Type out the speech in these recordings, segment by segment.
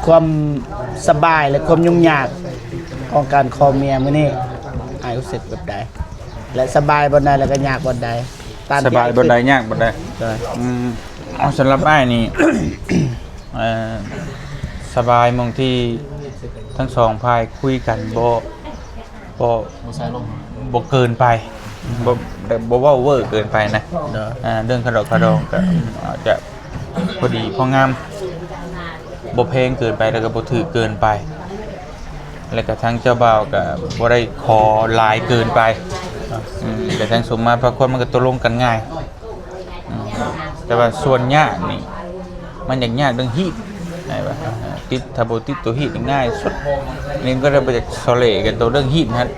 ຄວາມສະບາຍ ແລະ ຄວາມຫຍຸ້ງຍາກຂອງການຂໍເມຍມື້ນີ້ ອ້າຍຮູ້ສຶກແບບໃດ ແລະ ສະບາຍບ່ອນໃດ ແລະ ກໍຍາກບ່ອນໃດ? ຕາມທີ່ ສະບາຍບ່ອນໃດ ຍາກບ່ອນໃດ? ໂດຍ ອືມ ເອົາ ສຳລັບອ້າຍນີ້ ເອີ ສະບາຍໝ່ອງທີ່ທັງສອງຝ່າຍຄຸຍກັນ ບໍ່ ບໍ່ ບໍ່ໃສ່ລົມ ບໍ່ເກີນໄປ ບໍ່ ບໍ່ເວົ້າເວີເກີນໄປນະ. ໂດຍ ອ່າ ເລື່ອງຄ່າດອກຄ່າດອງກໍອາດຈະພໍດີພໍງາມ ບໍ່ແພງເກີນໄປ ແລ້ວກໍບໍ່ຖືກເກີນໄປ ແລ້ວກໍທາງເຈົ້າບ່າວກໍບໍ່ໄດ້ຂໍຫຼາຍເກີນໄປ. ອືມ ແຕ່ທາງສົມມາພາຄວນມັນກໍຕົກລົງກັນງ່າຍ. ອືມ ແຕ່ວ່າສ່ວນຍາກນີ້ ມັນຢາກຍາກເລື່ອງຮີດ ໄດ້ປະ? ຕິດ ຖ້າບໍ່ຕິດຕົວຮີດນີ້ງ່າຍສຸດ. ນີ້ກໍໄດ້ໄປຈາກສະເຫຼກັນຕົວເລື່ອງຮີດຫັ້ນ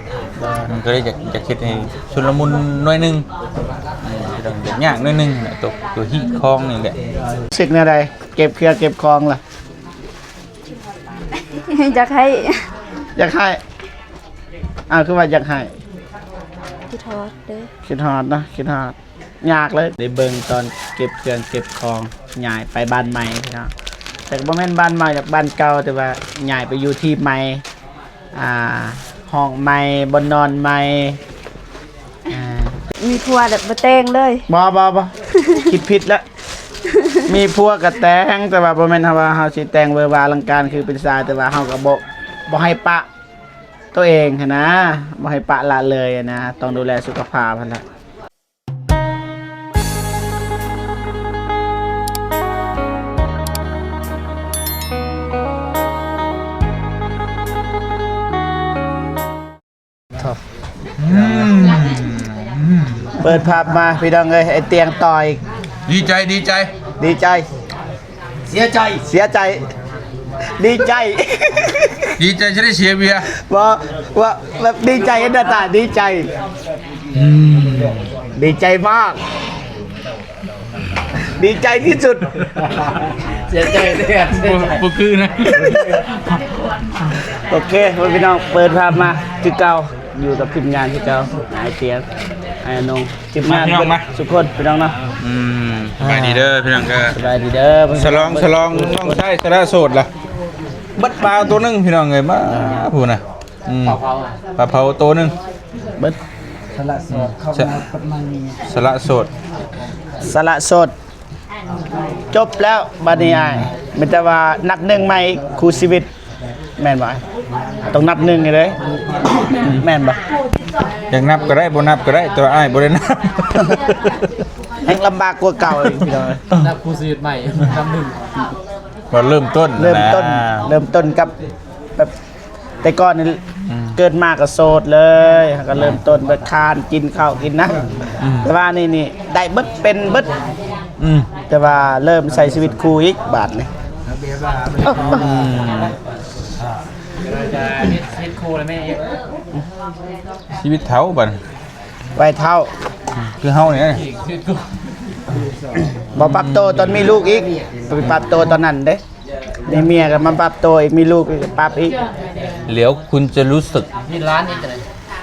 ມັນກໍເລີຍຢາກ ຢາກເຮັດໃຫ້ຊຸນລະມຸນໜ້ອຍໜຶ່ງ ອືມ ຢາກຍາກໜ້ອຍໜຶ່ງ ຕົວ ຕົວຮີດຄອງນີ້ແຫຼະ. ຮູ້ສຶກແນວໃດ ເກັບເຄື່ອງເກັບຂອງລະ? ຢາກໃຫ້ ຢາກໃຫ້. ອ້າວ ຄືວ່າຢາກໃຫ້? ຄິດຮອດເດ້ ຄິດຮອດເນາະ ຄິດຮອດ. ຍາກເລີຍ ໄດ້ເບິ່ງຕອນເກັບເຄື່ອງເກັບຂອງ ຍ້າຍໄປບ້ານໃໝ່ພີ່ນ້ອງ ແຕ່ກໍບໍ່ແມ່ນບ້ານໃໝ່ດອກ ບ້ານເກົ່າ ແຕ່ວ່າຍ້າຍໄປຢູ່ທີ່ໃໝ່ ອ່າ ຫ້ອງໃໝ່ ບ່ອນນອນໃໝ່. ອ່າ ມີຜົວແລ້ວບໍ່ແຕ່ງເລີຍ. ບໍ່ ບໍ່ ບໍ່ ຄິດຜິດລະ ມີຜົວກໍແຕ່ງ ແຕ່ວ່າບໍ່ແມ່ນເຮົາວ່າເຮົາຊິແຕ່ງເວີວາອະລັງການຄືເປັນຊາຍ ແຕ່ວ່າເຮົາກໍບໍ່ ບໍ່ໃຫ້ປະ ຕົວເອງຫັ້ນນະ ບໍ່ໃຫ້ປະລະເລີຍນະ ຕ້ອງດູແລສຸຂະພາບຫັ້ນລະ. ອືມ ເປີດພາບມາ ພີ່ນ້ອງເອີຍ ໄອ້ຕຽງຕໍ່ອີກ. ດີໃຈ ດີໃຈ ດີໃຈ. ເສຍໃຈ ເສຍໃຈ ດີໃຈ ດີໃຈຈະໄດ້ເສຍເບຍ. ບໍ່ ວ່າແບບດີໃຈ ເຫັນໜ້າຕາດີໃຈ. ອືມ ດີໃຈມາກ ດີໃຈທີ່ສຸດ. ເສຍໃຈແທ້ ບໍ່ ບໍ່ຄືນະ. ໂອເຄ ພໍ່ແມ່ພີ່ນ້ອງ ເປີດພາບມາຄືເກົ່າ ຢູ່ກັບທີມງານຄືເກົ່າ ອ້າຍຕຽງ ອ້າຍອານົງ ທີມງານ ພີ່ນ້ອງມາ ທຸກຄົນ ພີ່ນ້ອງເນາະ. ອືມ ສະບາຍດີເດີພີ່ນ້ອງເດີ ສະບາຍດີເດີ. ສະຫຼອງ ສະຫຼອງ ຕ້ອງໃຊ້ສະຫຼະໂສດລະ ເບິດປາໂຕໜຶ່ງພີ່ນ້ອງເອີຍ. ມາ ອ່າ ພຸ້ນນະ. ອືມ ປາເຜົາ ປາເຜົາໂຕໜຶ່ງ ເບິດ. ສະຫຼະໂສດ ເຂົ້າມາເປີດໃໝ່ ສະຫຼະໂສດ ສະຫຼະໂສດ ຈົບແລ້ວ. ບັດນີ້ອ້າຍ ມີແຕ່ວ່ານັບໜຶ່ງໃໝ່ ຄູ່ຊີວິດ. ແມ່ນບໍ່? ຕ້ອງນັບໜຶ່ງໃຫ້ເລີຍ ແມ່ນບໍ່? ຢາກນັບກໍໄດ້ ບໍ່ນັບກໍໄດ້ ແຕ່ວ່າອ້າຍບໍ່ໄດ້ນັບ ແຮ່ງລຳບາກກວ່າເກົ່າອີກ ພີ່ນ້ອງ. ນັບຄູ່ຊີວິດໃໝ່ ນັບໜຶ່ງ ວ່າເລີ່ມຕົ້ນ ເລີ່ມຕົ້ນ ນະ ເລີ່ມຕົ້ນກັບແບບ ແຕ່ກ່ອນນີ້ ອືມ ເກີດມາກໍໂສດເລີຍ ເຮົາກໍເລີ່ມຕົ້ນແບບຄານກິນເຂົ້າກິນນ້ຳ. ອືມ ແຕ່ວ່ານີ້ ນີ້ ໄດ້ເບິດ ເປັນເບິດ. ອືມ ແຕ່ວ່າເລີ່ມໃຊ້ຊີວິດຄູ່ອີກບາດນີ້. ອືມ ເຮັດ ເຮັດຄູ່ແລ້ວແມ່ ຊີວິດເຖົ້າບັດ ໄວເຖົ້າ ຄືເຮົານີ້ ເຮັດຄູ່ ບໍ່ປັບໂຕຕອນມີລູກອີກ ໄປປັບໂຕຕອນນັ້ນເດ້. ມີເມຍກໍມາປັບໂຕອີກ ມີລູກອີກກໍປັບອີກ. ແລ້ວຄຸນຈະຮູ້ສຶກ ມີຫຼານອີກຈັ່ງໃດ?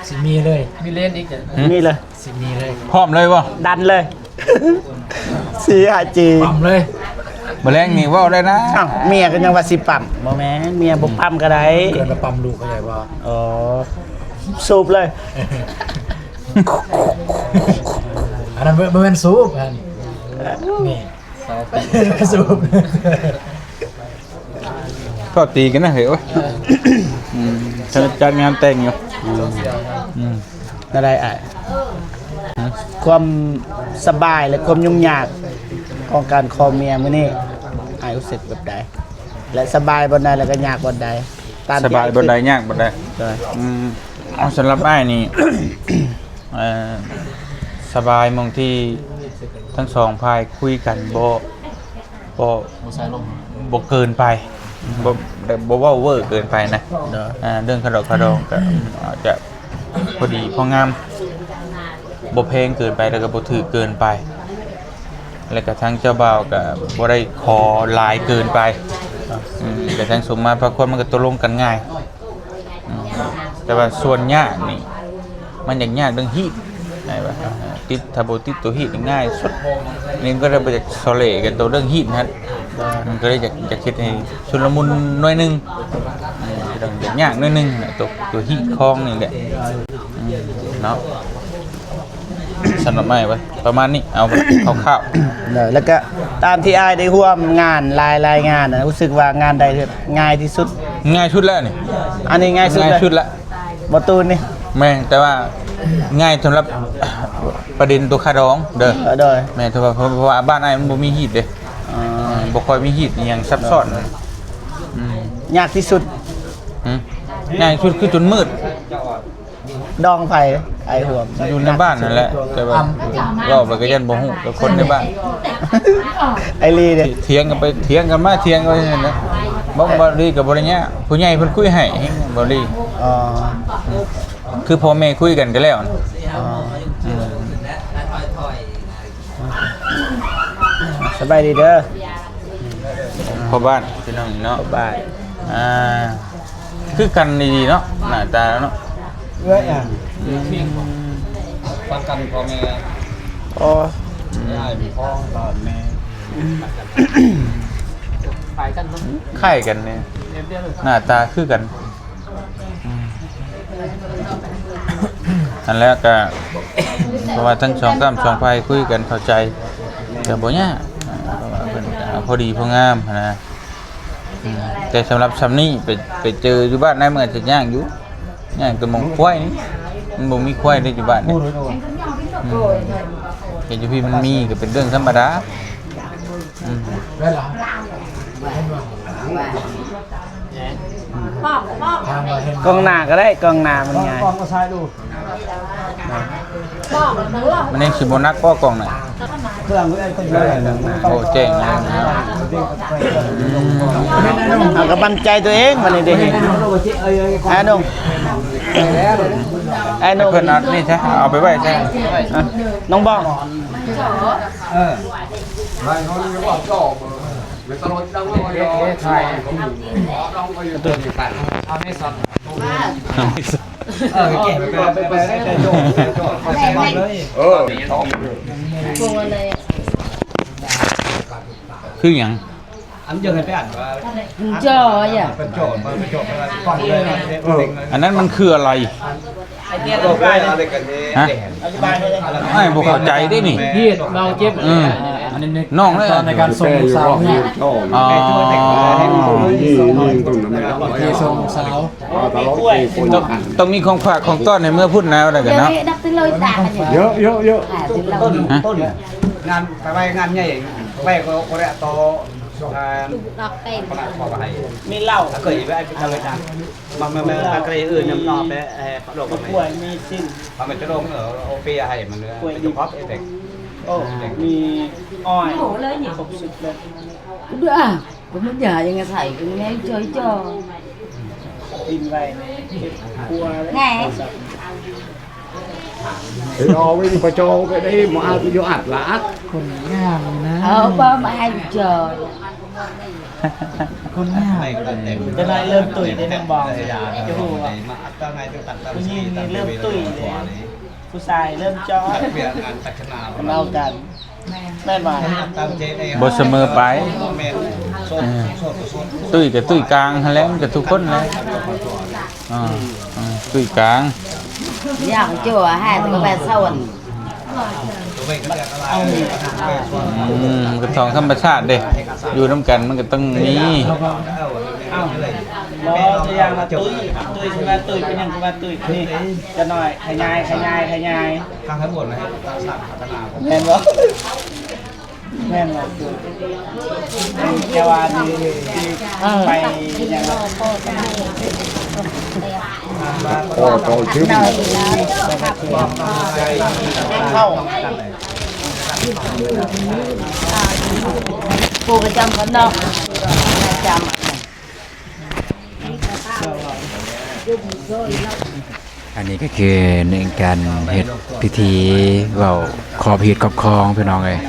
ຊິມີເລີຍ ມີເລນອີກຈັ່ງໃດ? ມີເລີຍ ຊິມີເລີຍ ພ້ອມເລີຍບໍ່? ດັນເລີຍ ສີ່ຫ້າຈີ ປ້ຳເລີຍ. ມື້ແລງນີ້ເວົ້າໄດ້ນະ. ອ້າວ ເມຍກໍຍັງວ່າຊິປ້ຳ. ບໍ່ແມ່ນ ເມຍບໍ່ປ້ຳກໍໄດ້ ເກີດແລ້ວປ້ຳລູກ ເຂົ້າໃຈບໍ່? ອໍ ສູບເລີຍ. ອັນນັ້ນບໍ່ ບໍ່ແມ່ນສູບ ອັນນີ້ ສາວຕີ ກໍຕີກັນນະເຮີ້ຍ. ໂອ້ຍ ອືມ ຈັດງານແຕ່ງຢູ່. ອືມ ແນວໃດອ້າຍ? ຄວາມສະບາຍ ແລະ ຄວາມຫຍຸ້ງຍາກຂອງການຂໍເມຍມື້ນີ້ ອ້າຍຮູ້ສຶກແບບໃດ ແລະ ສະບາຍບ່ອນໃດ ແລະ ກໍຍາກບ່ອນໃດ? ຕາມທີ່ ສະບາຍບ່ອນໃດ ຍາກບ່ອນໃດ? ໂດຍ ອືມ ເອົາ ສຳລັບອ້າຍນີ້ ເອີ ສະບາຍໝ່ອງທີ່ທັງສອງຝ່າຍຄຸຍກັນ ບໍ່ ບໍ່ ບໍ່ໃສ່ລົມ ບໍ່ເກີນໄປ ບໍ່ ບໍ່ເວົ້າເວີເກີນໄປນະ. ໂດຍ ອ່າ ເລື່ອງຄ່າດອກຄ່າດອງກໍອາດຈະພໍດີພໍງາມ ບໍ່ແພງເກີນໄປ ແລ້ວກໍບໍ່ຖືກເກີນໄປ ແລ້ວກໍທາງເຈົ້າບ່າວກໍບໍ່ໄດ້ຂໍຫຼາຍເກີນໄປ. ອືມ ແຕ່ທາງສົມມາພາຄວນມັນກໍຕົກລົງກັນງ່າຍ. ອືມ ແຕ່ວ່າສ່ວນຍາກນີ້ ມັນຢາກຍາກເລື່ອງຮີດ ໃຫ້ວ່າ ຕິດ ຖ້າບໍ່ຕິດຕົວຮີດນີ້ງ່າຍສຸດ. ນີ້ກໍເລີຍບໍ່ຢາກສໍ່ເຫຼກັນຕົວເລື່ອງຮີດຫັ້ນ ມັນກໍເລີຍຢາກ ຢາກເຮັດໃຫ້ຊຸນລະມຸນໜ້ອຍໜຶ່ງ ຢາກຍາກໜ້ອຍໜຶ່ງ ຕົວ ຕົວຮີດຄອງນີ້ແຫຼະ ເນາະ. ສຳລັບອ້າຍປະມານນີ້ ເອົາແບບຄ່າວໆ. ເນາະ ແລ້ວກະຕາມທີ່ອ້າຍໄດ້ຮ່ວມງານຫຼາຍໆງານນະ ຮູ້ສຶກວ່າງານໃດງ່າຍທີ່ສຸດ? ງ່າຍສຸດແລ້ວນີ້ ອັນນີ້ງ່າຍສຸດ ງ່າຍສຸດລະ ບໍ່ຕູນນີ້. ແມ່ນ ແຕ່ວ່າງ່າຍສຳລັບປະເດັນຕົວຄ່າດອງເດີ. ເອີ ໂດຍ ແມ່ນ ເພາະວ່າ ເພາະວ່າບ້ານອ້າຍມັນບໍ່ມີຮີດເດ້. ອໍ ບໍ່ຄ່ອຍມີຮີດອີ່ຫຍັງຊັບຊ້ອນ. ອືມ ຍາກທີ່ສຸດ. ຫື ງ່າຍທີ່ສຸດຄືຈົນມືດ. ດອງໃຜ ອ້າຍຮ່ວມ? ຢູ່ໃນບ້ານນັ້ນແຫຼະ ແຕ່ວ່າເວົ້າໄປກໍຢ້ານບໍ່ຮູ້ກັບຄົນໃນບ້ານ. ໄອລີເດ້ ຖຽງກັນໄປຖຽງກັນມາຖຽງກັນຢູ່ນັ້ນແຫຼະ. ບໍ່ ບໍ່ລີກໍບໍ່ໄດ້ຍາກ ຜູ້ໃຫຍ່ເພິ່ນຄຸຍໃຫ້ ບໍ່ລີ. ອໍ ຄືພໍ່ແມ່ຄຸຍກັນກໍແລ້ວ. ອໍ ອືມ ສະບາຍດີເດີ ພໍ່ບ້ານ ພີ່ນ້ອງເນາະ ພໍ່ບ້ານ. ອ່າ ຄືກັນດີໆເນາະ ໜ້າຕາເນາະ. ເອື້ອຍຫຍັງ? ອືມ ຟັງກັນພໍ່ແມ່. ອໍ ອືມ ອ້າຍພໍ່ຫຼານແມ່ ຄ້າຍກັນເນາະ ຄ້າຍກັນແດ່ ໜ້າຕາຄືກັນ. ອືມ ຫັ້ນແຫຼະ ກະ ເພາະວ່າທັງສອງກ້ຳສອງຝ່າຍຄຸຍກັນເຂົ້າໃຈ ກະບໍ່ຍາກ ເພາະວ່າເພິ່ນກະພໍດີພໍງາມຫັ້ນນະ. ອືມ ແຕ່ສຳລັບຊ່ຳນີ້ ໄປ ໄປເຈີຢູ່ບ້ານໃນ ມັນອາດຈະຍາກຢູ່ ຍາກແຕ່ໝ່ອງຄວາຍນີ້ ມັນບໍ່ມີຄວາຍເດ້ຢູ່ບ້ານນີ້. ອືມ ເຮັດຢູ່ພີ້ມັນມີ ກະເປັນເລື່ອງທຳມະດາ. ອືມ ກ້ອງໜ້າກໍໄດ້ ກ້ອງໜ້າມັນງ່າຍ. ມັນຍັງຊິບໍ່ໜັກບໍ່ກ້ອງໜ້າ? ໂອ້ ແຈ້ງແລ້ວ. ອືມ ເຮົາກໍໝັ້ນໃຈຕົວເອງບັດນີ້ເດ້. ອ້າຍໜຸ່ມ ອ້າຍໜຸ່ມ ເພິ່ນເອົານີ້ຊະ ເອົາໄປໄວ້ຊະ. ອ່ະ ນ້ອງບອງ ເອີ ຄືຫຍັງ? ອັນເດີໃຫ້ໄປອ່ານວ່າ ຈໍ ເປັນຈໍ ເປັນຈໍ ອັນນັ້ນມັນຄືອະໄລ? ຮະ? ອ້າຍບໍ່ເຂົ້າໃຈເດ້ນີ້. ເຮັດເບົາເຈັບ. ອືມ ອັນນີ້ ນ້ອງເອີຍ ໃນການສົ່ງລູກສາວເນຍ. ອໍ ໂອເຄ ສົ່ງລູກສາວ ຕ້ອງ ຕ້ອງມີຂອງຝາກຂອງຕ້ອນໃຫ້ເມືອພຸ້ນນະ ວ່າຊັ້ນເນາະ. ເຍອະ ເຍອະ ເຍອະ. ຕົ້ນ ຕົ້ນ ງານ ໄປໄວ້ງານໃຫຍ່ ໄປກໍ ກໍໄດ້ຕໍ່ ອ່າ ມີເຫຼົ້າ ເຄີຍໄປທຳງານ ມາ ມາ ມາ ມາໄກເອີ້ນນຳນອກແປ ເອີ ປະໂລກ ກ້ວຍມີຊິ້ນ ເອົາມາຈະລົງ ເອີ ໂອເປຍໃຫ້ມັນເຫຼືອ ໂອ້ ມີອ້ອຍ ຄົບສຸດເລີຍ. ເດີ ກໍມັນຢາຍັງໃສ່ ກໍແມ່ນຈ່ອຍໆ ກິນໄວ້ໃນເກັບຄົວແລ້ວ. ເອົາໄວ້ປະຈອງໄປໄດ້ ມາອັດຢູ່ອັດລະອັດ. ຄົນງາມນະ ເອົາບໍ່ມາໃຫ້ຈອຍ ຄົນງາມ. ຈະໜ້ອຍເລີ່ມຕຸ້ຍໄດ້ນາງບອງ ຈະຮູ້ວ່າຜູ້ຍິງນີ້ເລີ່ມຕຸ້ຍເດ້ ຜູ້ຊາຍເລີ່ມຈອຍ ເວົ້າກັນ. ແມ່ນບໍ່? ບໍ່ສະເໝີໄປ. ເອີ ຕຸ້ຍກໍຕຸ້ຍກາງຫັ້ນແຫຼະ ມັນກໍທຸກຄົນແຫຼະ. ອ່າ ຕຸ້ຍກາງ ຢ່າງຊົ່ວໃຫ້ກໍໄປສະຫວັນ. ອືມ ກໍຂອງທຳມະຊາດເດ້ ຢູ່ນຳກັນມັນກໍຕ້ອງມີ. ເອົາ ບໍ່ ຕົວຢ່າງວ່າຕຸ້ຍ ຕຸ້ຍ ຄືວ່າຕຸ້ຍ ເປັນຫຍັງຄືວ່າຕຸ້ຍ ນີ້ ຈະໜ້ອຍຂະຫຍາຍ ຂະຫຍາຍ ຂະຫຍາຍ. ທາງໃຫ້ບວດໃຫ້ສ້າງພັດທະນາ ແມ່ນບໍ່? ແມ່ນບໍ່? ແຕ່ວ່ານີ້ ເອີ ໄປຫຍັງ ພໍ່ເຈົ້າຊື່ ເຂົ້າ ປູປະຈຳວັດເນາະ ປະຈຳ. ອັນນີ້ກໍຄືໃນການເຮັດພິທີເວົ້າຂອບເຂດຂອບຄອງ ພີ່ນ້ອງເອີຍ.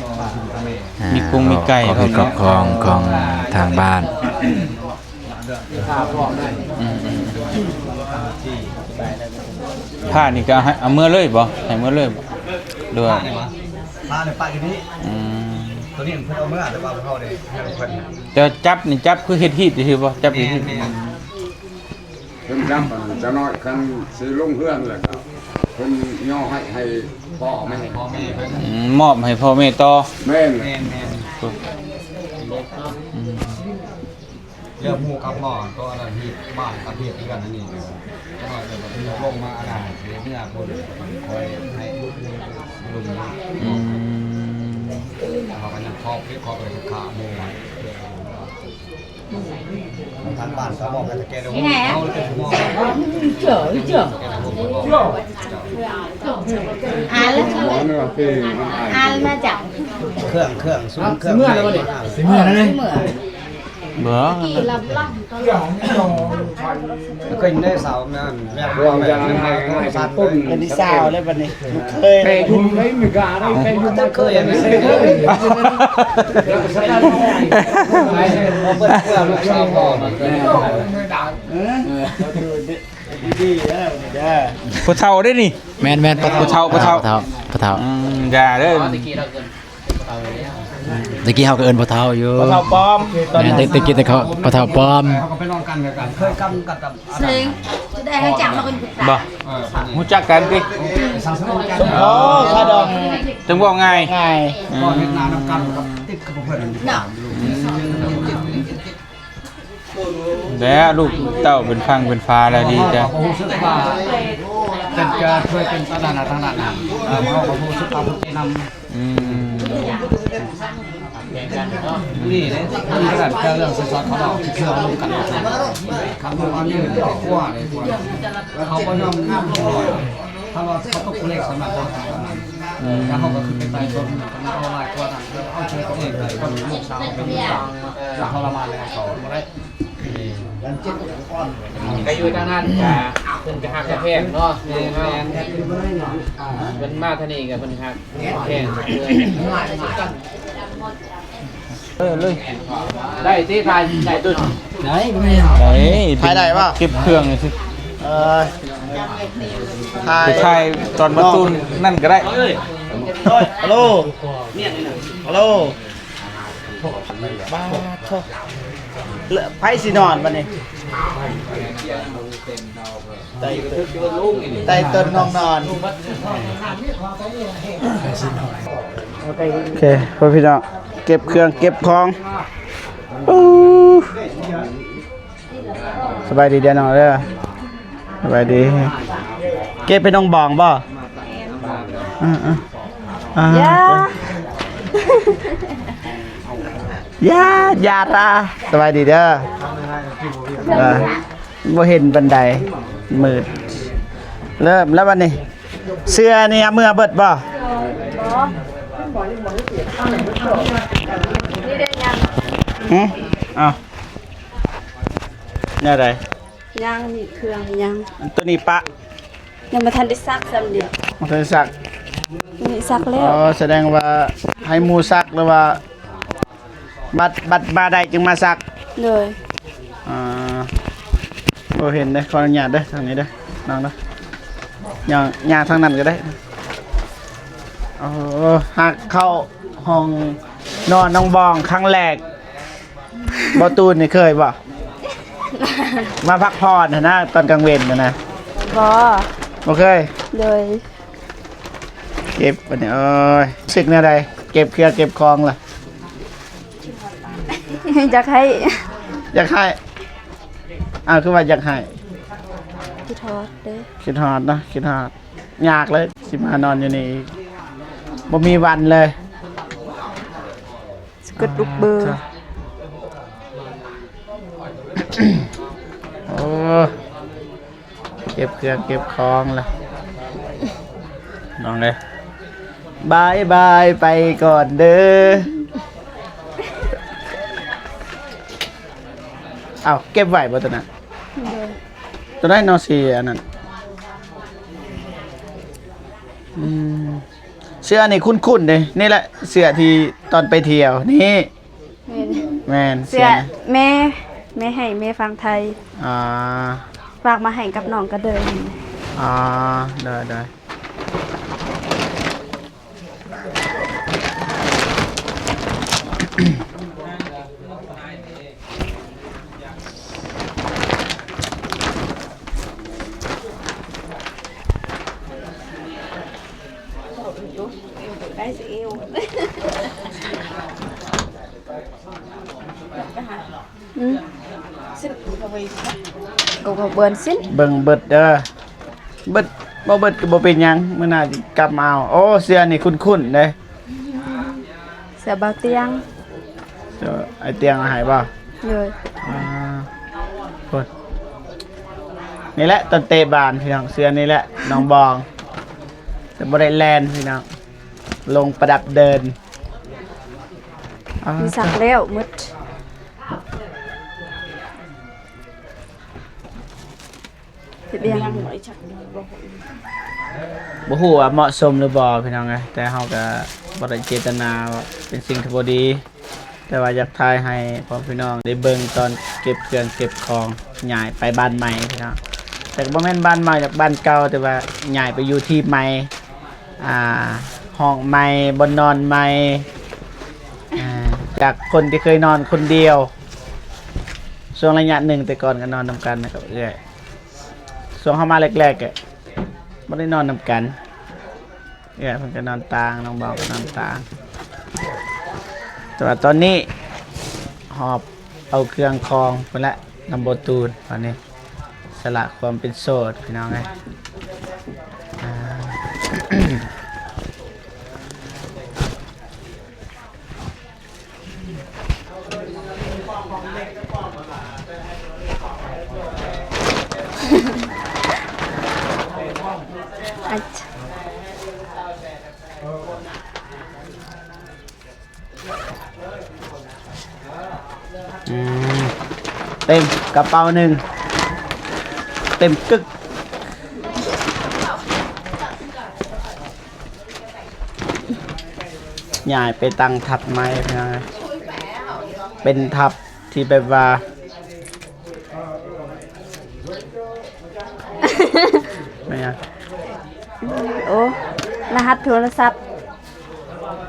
ອ່າ ມີກຸງມີໄກ່ ຂອບເຂດຂອບຄອງຂອງທາງບ້ານ. ອືມ ອືມ ອືມ. ຜ້ານີ້ກໍໃຫ້ເອົາເມືອເລີຍບໍ່? ໃຫ້ເມືອເລີຍບໍ່? ດ້ວຍ ປານີ້ຫວາ ປານີ້ປະຢູ່ນີ້ ອືມ ໂຕນີ້ເພິ່ນເອົາເມືອ ແຕ່ວ່າພວກເຮົາໄດ້ໃຫ້ເພິ່ນ ແຕ່ວ່າຈັບນີ້ຈັບຄືເຮັດຮີດຊື່ບໍ່? ຈັບເຮັດຮີດ ແມ່ນໆ ເພິ່ນຈຳ ຈັກໜ້ອຍຄັນຊິລົງເຮືອນແລ້ວກໍເພິ່ນຍໍໃຫ້ ໃຫ້ພໍ່ແມ່ ໃຫ້ພໍ່ແມ່ເພິ່ນ ອືມ ມອບໃຫ້ພໍ່ແມ່ຕໍ່ ແມ່ນ ແມ່ນໆ ອືມ ເລື່ອງໝູ່ກັບໝໍ ໂຕອັນນັ້ນເຮັດບ້ານກັບເຮັດເຮືອນອັນນີ້ ຈັກໜ້ອຍກໍລົງມາອັນນັ້ນ ເຮັດເມືອພຸ້ນ ຄ່ອຍໃຫ້ລຸກລຸງ ອືມ ເຮົາກໍຍັງຂອບເຂດຂອບໄປທຸກຂາໝູ່ ທາງບ້ານກໍມອບໃຫ້ຕະແກ່ດອກ ເຮົາເປັນຜູ້ມອບ ເຈົ້າ ເຈົ້າ ອ່ານແລ້ວ ອ່ານມາຈາກ ເຄື່ອງ ເຄື່ອງ ຊຸມເຄື່ອງ ຊິເມືອແລ້ວບໍ່ນີ້? ຊິເມືອແລ້ວນີ້ ຊິເມືອ ບໍ່ ເຄື່ອງນີ້ລຳລັງ ເຄີຍໄດ້ສາວນັ້ນ ແບບວ່າແບບນັ້ນ ເປັນທີ່ສາວແລ້ວບັດນີ້ ເຄີຍ ແຕ່ຢູ່ໃນອາເມລິກາໄດ້ ແຕ່ຢູ່ ບໍ່ເຄີຍ ບໍ່ເປີດເພື່ອລູກສາວພໍ່ມັນ ເອີ ດີໆ ເດີ ຜູ້ເຖົ້າເດ້ນີ້ ແມ່ນໆ ຜູ້ເຖົ້າ ຜູ້ເຖົ້າ ຜູ້ເຖົ້າ ອືມ ຢ່າເດີ ຕະກີ້ເຮົາກໍເອີ້ນພໍ່ເຖົ້າຢູ່ ພໍ່ເຖົ້າປອມ ແມ່ນ ແຕ່ ແຕ່ກີ້ແຕ່ເຂົາ ພໍ່ເຖົ້າປອມ ເຄີຍກັນກັບ ເຊິ່ງຈະໄດ້ໃຫ້ຈັກມາເປັນຜູ້ຕາຍ ບໍ່ ເອີ ຮູ້ຈັກກັນຕິ ສົມພໍ ຄາດອງ ຈັ່ງເວົ້າງ່າຍ ງ່າຍ ອືມ ເນາະ ແລ້ວລູກເຕົ້າເປັນຝັ່ງເປັນຝາແລ້ວດີໃຈ ເຮົາກໍຮູ້ສຶກວ່າເປັນການຊ່ວຍເປັນຕານານທາງດ້ານນັ້ນ ເອີ ເຮົາກໍຮູ້ສຶກວ່າເພິ່ນນຳ ອືມ ແບ່ງກັນເນາະ ນີ້ເດ້ ເລື່ອງຂະໜາດເລື່ອງສິນສອດເຂົາເວົ້າ ຄືເຮົາລົມກັນ ຄັນວ່າອັນນີ້ເປັນຄອບຄົວເດ້ ເຂົາບໍ່ຍອມ ຖ້າວ່າເຂົາຕົກຜູ້ເລັກສຳລັບເຮົາ ອືມ ແລ້ວເຮົາກໍຄືໄປໄຕ່ຕົນ ຄັນເອົາຫຼາຍກວ່ານັ້ນ ເຮົາຊ່ວຍຕົວເອງໄດ້ ກໍລູກສາວເປັນ ເອີ ທອນລະມານໃນເຂົາບໍ່ໄດ້ ກໍຢູ່ທາງນັ້ນກະເພິ່ນກະຮັກກະແພງເນາະ ແມ່ນໆ ເພິ່ນມາທາງນີ້ກະເພິ່ນຮັກແພງ ເອີ ເລີຍ ໄດ້ຕິ ຖ່າຍໄດ້ຕຸນ ໄດ້ ໄດ້ ຖ່າຍໄດ້ບໍ່? ເກັບເຄື່ອງຊື່ ເອີ ຖ່າຍ ໄປຖ່າຍຕອນປະຕູນັ້ນກໍໄດ້ ຮາໂລ ຮາໂລ ບາດໂທ້ ເລີຍ ໃຜຊິນອນບັດນີ້? ໄຕ່ຕົ້ນ ໄຕ່ຕົ້ນນ້ອງນອນ ໂອເຄ ພໍ່ພີ່ນ້ອງ ເກັບເຄື່ອງເກັບຂອງ ອູ້ ສະບາຍດີເດີນ້ອງເດີ ສະບາຍດີ ເກັບເປັນນ້ອງບອງບໍ່? ເອີໆ ອ່າ ຢ່າ ຢ່າ ຢ່າລະ ສະບາຍດີເດີ ເອີ ບໍ່ເຫັນປານໃດ ມືດ ເລີ່ມແລ້ວບັດນີ້ ເສື້ອນີ້ເອົາເມືອເບິດບໍ່? ບໍ່ ຫື? ເອົ້າ ແນວໃດ? ຍັງ ນີ້ເຄື່ອງຍັງ ໂຕນີ້ປະ ຍັງບໍ່ທັນໄດ້ຊັກຊ້ຳເດ ບໍ່ທັນໄດ້ຊັກ ນີ້ຊັກແລ້ວ ອໍ ສະແດງວ່າໃຫ້ໝູ່ຊັກ ຫຼືວ່າ ບັດ ບັດມາໄດ້ຈຶ່ງມາຊັກ ໂດຍ ອ່າ ບໍ່ເຫັນເດ້ ຂໍອະນຸຍາດເດີ ທາງນີ້ເດີ ນ້ອງເດີ ຍ່າງ ຍ່າງທາງນັ້ນກໍໄດ້ ໂອ້ ຫາກເຂົ້າຫ້ອງນອນນ້ອງບອງຄັ້ງແລກ ບໍ່ຕູນນີ້ເຄີຍບໍ່? ມາພັກຜ່ອນຫັ້ນນະ ຕອນກາງເວັນຫັ້ນນະ ບໍ່ ບໍ່ເຄີຍ ໂດຍ ເກັບອັນນີ້ ໂອ້ຍ ຮູ້ສຶກແນວໃດ ເກັບເຄື່ອງເກັບຂອງລະ? ຢາກໃຫ້ ຢາກໃຫ້ ອ້າວ ຄືວ່າຢາກໃຫ້? ຄິດຮອດເດ້ ຄິດຮອດເນາະ ຄິດຮອດ ຍາກເລີຍ ຊິມານອນຢູ່ນີ້ອີກ ບໍ່ມີວັນເລີຍ ສະເກີດລຸກເບີ ໂອ້ ເກັບເຄື່ອງເກັບຂອງລະ ນ້ອງເອີຍ ບາຍບາຍໄປກ່ອນເດີ ເອົ້າ ເກັບໄວ້ບໍ່ຕົວນັ້ນ? ໂດຍ ຕົວໃດເນາະ ສີອັນນັ້ນ ອືມ ເສື້ອນີ້ຄຸ້ນໆເດ້ ນີ້ແຫຼະເສື້ອທີ່ຕອນໄປທ່ຽວ ນີ້ ແມ່ນ ແມ່ນ ເສື້ອ ເສື້ອແມ່ ແມ່ໃຫ້ ແມ່ຝັ່ງໄທ ອ່າ ຝາກມາໃຫ້ກັບນ້ອງກະເດີ ອ່າ ໄດ້ ໄດ້ ອືມ ກໍເບິ່ງເບິດເດີ ເບິດ ບໍ່ເບິດກໍບໍ່ເປັນຫຍັງ ມື້ໜ້າຊິກັບມາເອົາ. ໂອ້ ເສື້ອນີ້ຄຸ້ນໆເດ້ ເສື້ອບ່າວຕຽງ ເສື້ອອ້າຍຕຽງເອົາໃຫ້ບໍ່? ໂດຍ ອ່າ ພຸ້ນ ນີ້ແຫຼະຕອນເຕະບານພີ່ນ້ອງ ເສື້ອນີ້ແຫຼະນ້ອງບອງ ແຕ່ບໍ່ໄດ້ແລ່ນພີ່ນ້ອງ ລົງປະດັບເດີ່ນ ອ່າ ມີສັກແລ້ວໝົດ. ເຮັດຫຍັງ? ບໍ່ຮູ້ວ່າເໝາະສົມຫຼືບໍ່ພີ່ນ້ອງເອີຍ ແຕ່ເຮົາກະບໍ່ໄດ້ເຈດຕະນາວ່າເປັນສິ່ງທີ່ບໍ່ດີ ແຕ່ວ່າຢາກຖ່າຍໃຫ້ພໍ່ພີ່ນ້ອງໄດ້ເບິ່ງຕອນເກັບເຄື່ອງເກັບຂອງ ຍ້າຍໄປບ້ານໃໝ່ພີ່ນ້ອງ ແຕ່ກໍບໍ່ແມ່ນບ້ານໃໝ່ດອກ ບ້ານເກົ່າ ແຕ່ວ່າຍ້າຍໄປຢູ່ທີ່ໃໝ່ ອ່າ ຫ້ອງໃໝ່ ບ່ອນນອນໃໝ່ ອ່າ ຈາກຄົນທີ່ເຄີຍນອນຄົນດຽວ ຊ່ວງໄລຍະໜຶ່ງ ແຕ່ກ່ອນກໍນອນນຳກັນນະກັບເອື້ອຍ ຊ່ວງເຮົາມາແລກໆ ກໍບໍ່ໄດ້ນອນນຳກັນ ເອື້ອຍເພິ່ນກໍນອນຕ່າງ ນ້ອງເບົາກໍນອນຕ່າງ ແຕ່ວ່າຕອນນີ້ຫອບເອົາເຄື່ອງຂອງພຸ້ນແຫຼະ ນຳບໍ່ຕູນ ບາດນີ້ສະຫຼະຄວາມເປັນໂສດ ພີ່ນ້ອງເອີຍ ອ່າ. ອືມ ເຕັມກະເປົາໜຶ່ງ ເຕັມກຶກ. ຍ້າຍໄປຕັ້ງທັບໃໝ່ ເປັນທັບທີ່ແບບວ່າ ແມ່ນຫຍັງ? ໂອ້ ລະຫັດໂທລະສັບ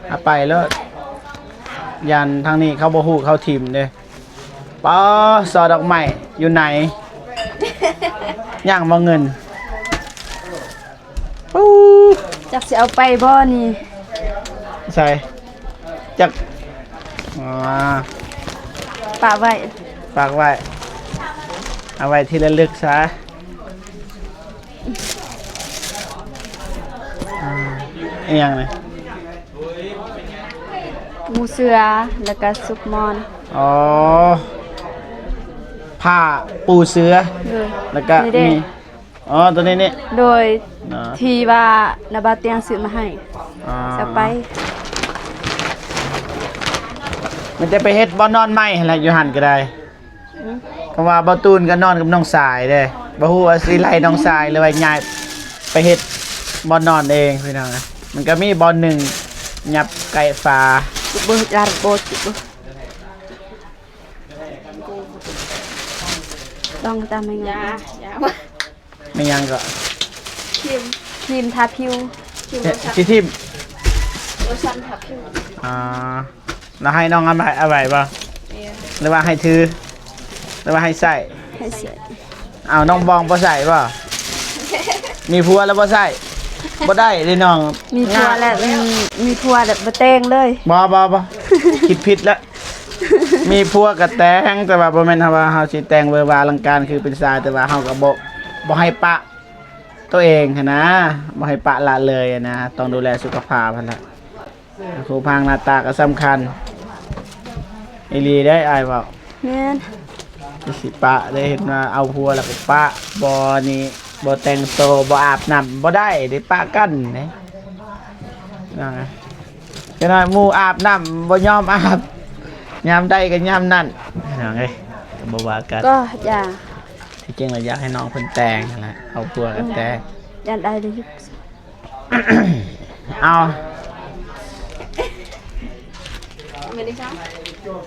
ເອົາໄປໂລດ ຢ້ານທາງນີ້ເຂົາບໍ່ຮູ້ ເຂົາຖິ້ມເດ້. ປາ ຊໍດອກໄມ້ຢູ່ໃນ ຍັງບໍ່ເງິນ? ປູ ຈັກຊິເອົາໄປບໍ່ນີ້? ໃສ່ ຈັກ ອາ ປະໄວ້ ຝາກໄວ້ ເອົາໄວ້ທີ່ລະລຶກຊະ. ອາ ອີ່ຫຍັງນີ້? ໝູເສືອ ແລ້ວກະຊຸກໝອນ. ອໍ ຜ້າປູເສືອ ໂດຍ ແລ້ວກະ ນີ້ເດ້ ມີ ອໍ ໂຕນີ້ນີ້ ໂດຍ ທີ່ວ່ານ້າບ່າວຕຽງຊື້ມາໃຫ້ ອໍ ເອົາໄປ ມີແຕ່ໄປເຮັດບ່ອນນອນໃໝ່ຫັ້ນແຫຼະ ຢູ່ຫັ້ນກໍໄດ້. ອືມ ເພາະວ່າບ່າວຕູນກໍນອນກັບນ້ອງຊາຍເດ້ ບໍ່ຮູ້ວ່າຊິໄລ່ນ້ອງຊາຍ ຫຼືວ່າຍ້າຍໄປເຮັດບ່ອນນອນເອງ ພີ່ນ້ອງ. ມັນກໍມີບ່ອນໜຶ່ງຫຍັບໃກ້ຝາ ລອງຕາມໃຫ້ ຢາ ຢາ ແມ່ນຫຍັງກໍ? ຄຣີມ ຄຣີມທາຜິວ ຄຣີມ ຊິຖິ້ມ ໂລຊັນທາຜິວ. ອ່າ ແລ້ວໃຫ້ນ້ອງເອົາໄວ້ ເອົາໄວ້ບໍ່? ແມ່ນ ຫຼືວ່າໃຫ້ຖື ຫຼືວ່າໃຫ້ໃຊ້? ໃຫ້ໃຊ້. ເອົາ ນ້ອງບອງບໍ່ໃຊ້ບໍ່? ມີຜົວແລ້ວບໍ່ໃຊ້? ບໍ່ໄດ້ເດ້ນ້ອງ ມີຜົວແລ້ວ ມີ ມີຜົວແລ້ວບໍ່ແຕ່ງເລີຍ. ບໍ່ ບໍ່ ບໍ່ ຄິດຜິດແລ້ວ. ມີຜົວກໍແຕ່ງ ແຕ່ວ່າບໍ່ແມ່ນເຮົາວ່າເຮົາຊິແຕ່ງເວີວາອະລັງການຄືເປັນຊາຍ ແຕ່ວ່າເຮົາກໍບໍ່ ບໍ່ໃຫ້ປະໂຕເອງຫັ້ນນະ ບໍ່ໃຫ້ປະລະເລີຍຫັ້ນນະ ຕ້ອງດູແລສຸຂະພາບຫັ້ນລະ. ຮູບຮ່າງໜ້າຕາກໍສຳຄັນອີ່ຫຼີເດ້ ອ້າຍເວົ້າ. ແມ່ນ ຊິປະໄດ້ ເຫັນວ່າເອົາຜົວແລ້ວກໍປະ ບໍ່ນີ້ ບໍ່ແຕ່ງໂຕ ບໍ່ອາບນ້ຳ ບໍ່ໄດ້ເດ້ ປະກັນເດ້. ຈັ່ງໃດ ໝູ່ອາບນ້ຳບໍ່ຍອມອາບ ຍາມໃດກໍຍາມນັ້ນ ພີ່ນ້ອງເອີຍ ກໍບໍ່ວ່າກັນ ກໍຢ່າ. ທີ່ຈິງລະຢາກໃຫ້ນ້ອງເພິ່ນແຕ່ງຫັ້ນແຫຼະ ເອົາຜົວກໍແຕ່ງ ຢ້ານໄດ້ເດ້. ເອົາ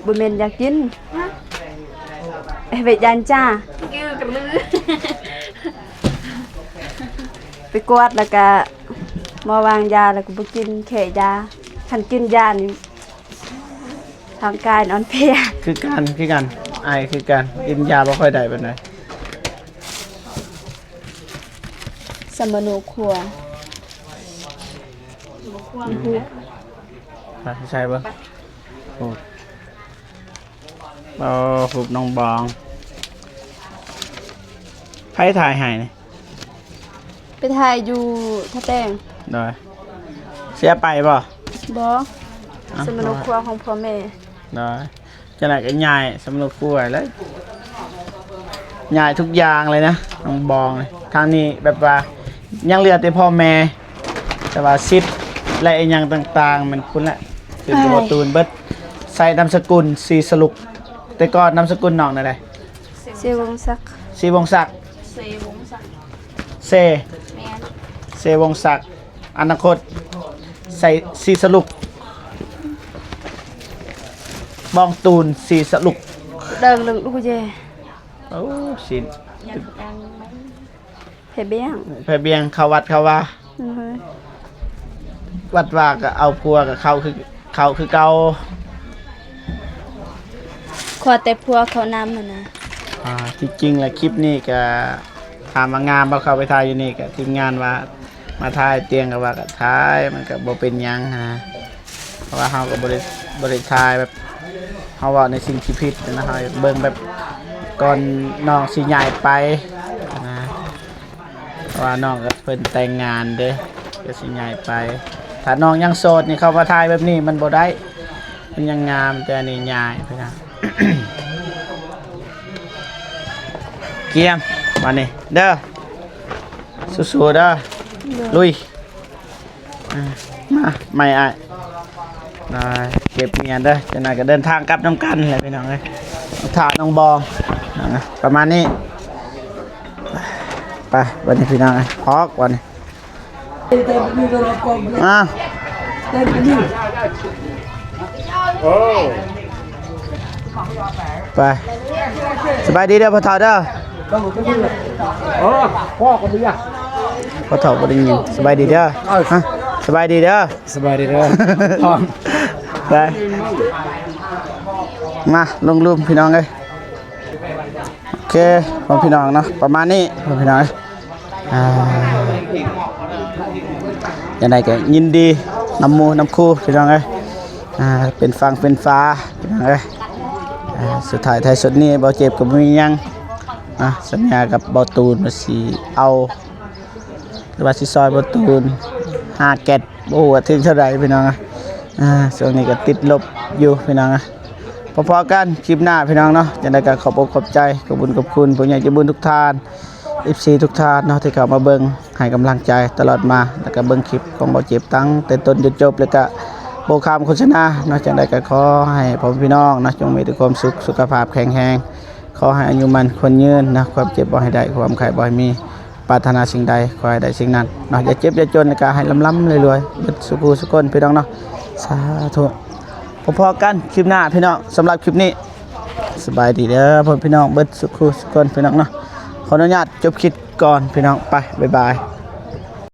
ບໍ່ແມ່ນຢາກກິນ ເຮັດຫຍັງຈ້າ ໄປກວດແລ້ວກະໝໍວາງຢາ ແລ້ວກະບໍ່ກິນແຄ່ຢາ ຄັນກິນຢານີ້ ຮ່າງກາຍອ່ອນເພຍ. ຄືກັນ ຄືກັນ ໄອຄືກັນ ກິນຢາບໍ່ຄ່ອຍໄດ້ປານໃດ. ສຳມະໂນຄົວ ໃສ່ເບິ່ງ. ໂອ້ ຮູບນ້ອງບອງ. ໃຜຖ່າຍໃຫ້ນີ້? ໄປຖ່າຍຢູ່ທ່າແຕງ. ໂດຍ ເສຍໄປບໍ່? ບໍ່. ອ່ະ ສຳມະໂນຄົວຂອງພໍ່ແມ່. ໂດຍ ຈັ່ງໃດກໍຍ້າຍສຳມະໂນຄົວເລີຍ ຍ້າຍທຸກຢ່າງເລີຍນະ ນ້ອງບອງ. ທາງນີ້ແບບວ່າຍັງເຫຼືອແຕ່ພໍ່ແມ່ ແຕ່ວ່າສິດ ແລະ ອີ່ຫຍັງຕ່າງໆ ແມ່ນພຸ້ນແຫຼະ ຂຶ້ນກັບ ເອີຍ ບໍ່ຕູນເບິດ. ໃສ່ນາມສະກຸນສີສະຫຼຸກ. ແຕ່ກ່ອນນາມສະກຸນນ້ອງແນວໃດ? ສີວົງສັກ. ສີວົງສັກ. ເຊວົງສັກ. ເຊ ແມ່ນ ເຊວົງສັກ. ອະນາຄົດໃສ່ສີສະຫຼຸກ ບອງຕູນສີສະຫຼຸກ. ເດີງເລິງລູກເຢ. ໂອ້ ຊິນ ແພບຽງ ແພບຽງ ເຂົ້າວັດເຂົ້າວາ. ເອີ ວັດວາກໍເອົາຜົວກໍເຂົ້າຄື ເຂົ້າຄືເກົ່າ. ຂໍແຕ່ຜົວເຂົ້ານຳຫັ້ນນະ. ອ່າ ທີ່ຈິງແລ້ວຄລິບນີ້ກໍຖາມວ່າງາມບໍ່? ເຂົ້າໄປຖ່າຍຢູ່ນີ້ກໍທີມງານວ່າມາຖ່າຍ ຕຽງກໍວ່າກໍຖ່າຍ ມັນກໍບໍ່ເປັນຫຍັງຫັ້ນນະ. ເພາະວ່າເຮົາກໍບໍ່ໄດ້ ບໍ່ໄດ້ຖ່າຍແບບ ເຮົາເວົ້າໃນສິ່ງທີ່ຜິດນະ. ເຮົາຢາກເບິ່ງແບບກ່ອນນ້ອງຊິຍ້າຍໄປນະ. ເພາະວ່ານ້ອງກໍເພິ່ນແຕ່ງງານເດ້ ກໍຊິຍ້າຍໄປ. ຖ້ານ້ອງຍັງໂສດນີ້ ເຂົ້າມາຖ່າຍແບບນີ້ມັນບໍ່ໄດ້ ມັນຍັງງາມ. ແຕ່ອັນນີ້ຍ້າຍໄປນະ. ກຽມ ມານີ້ເດີ ສູ້ໆເດີ ໂດຍ ລຸຍ. ອ່າ ມາ ໄມ້ອ້າຍ ໄດ້ ເກັບເມຍເດີ. ຈັກໜ່ອຍກໍເດີນທາງກັບນຳກັນແຫຼະພີ່ນ້ອງເອີຍ. ຖ້ານ້ອງບອງ ອ່າ ປະມານນີ້. ໄປ ບັດນີ້ພີ່ນ້ອງເອີຍ ອອກບັດນີ້. ອ່າ ໂອ້ ໄປ ສະບາຍດີເດີພໍ່ເຖົ້າເດີ. ເອີ ພໍ່ກໍບໍ່ຢາກ ພໍ່ເຖົ້າບໍ່ໄດ້ຍິນ. ສະບາຍດີເດີ. ເອີ ຮະ ສະບາຍດີເດີ. ສະບາຍດີເດີ. ໄປ ມາລົງລຸ່ມພີ່ນ້ອງເອີຍ. ໂອເຄ ພໍ່ແມ່ພີ່ນ້ອງເນາະ ປະມານນີ້ ພໍ່ແມ່ພີ່ນ້ອງເອີຍ. ອ່າ ຈັ່ງໃດກໍຍິນດີນຳໝູ່ນຳຄູ່ພີ່ນ້ອງເອີຍ. ອ່າ ເປັນຝັ່ງເປັນຝາພີ່ນ້ອງເອີຍ. ອ່າ ສຸດທ້າຍທ້າຍສຸດນີ້ ບໍ່ເຈັບກໍບໍ່ມີຫຍັງ. ອ່າ ສັນຍາກັບບໍ່ຕູນວ່າຊິເອົາ ຫຼືວ່າຊິຊ່ອຍບໍ່ຕູນ ຫ້າແກັດ ບໍ່ຮູ້ວ່າເຖິງເທົ່າໃດພີ່ນ້ອງ. ອ່າ ຊ່ວງນີ້ກໍຕິດລົບຢູ່ພີ່ນ້ອງ. ພໍ້ໆກັນຄລິບໜ້າພີ່ນ້ອງເນາະ. ຈັ່ງໃດກໍຂອບອົກຂອບໃຈ ຂອບບຸນຂອບຄຸນຜູ້ໃຫຍ່ໃຈບຸນທຸກທ່ານ ເອັຟຊີ ທຸກທ່ານເນາະ ທີ່ເຂົ້າມາເບິ່ງໃຫ້ກຳລັງໃຈຕະຫຼອດມາ ແລ້ວກໍເບິ່ງຄລິບຂອງບ່າວເຈັບຕັ້ງແຕ່ຕົ້ນຈົນຈົບ ແລ້ວກໍບໍ່ຂ້າມໂຄສະນາເນາະ. ຈັ່ງໃດກໍຂໍໃຫ້ພໍ່ແມ່ພີ່ນ້ອງເນາະ ຈົ່ງມີແຕ່ຄວາມສຸກ ສຸຂະພາບແຂງແຮງ ຂໍໃຫ້ອາຍຸໝັ້ນຂວັນຍືນເນາະ ຄວາມເຈັບບໍ່ໃຫ້ໄດ້ ຄວາມໄຂ້ບໍ່ໃຫ້ມີ ປາດຖະໜາສິ່ງໃດຂໍໃຫ້ໄດ້ສິ່ງນັ້ນເນາະ. ຢ່າເຈັບຢ່າຈົນ ແລ້ວກໍໃຫ້ລ່ຳໆລວຍໆ ເບິດສູ່ຜູ້ສູ່ຄົນພີ່ນ້ອງເນາະ. ສາທຸ. ພໍ້ໆກັນຄລິບໜ້າພີ່ນ້ອງ. ສຳລັບຄລິບນີ້ ສະບາຍດີເດີພໍ່ແມ່ພີ່ນ້ອງເບິດສູ່ຜູ້ສູ່ຄົນພີ່ນ້ອງເນາະ. ຂໍອະນຸຍາດຈົບຄລິບກ່ອນພີ່ນ້ອງ. ໄປ ບາຍບາຍ.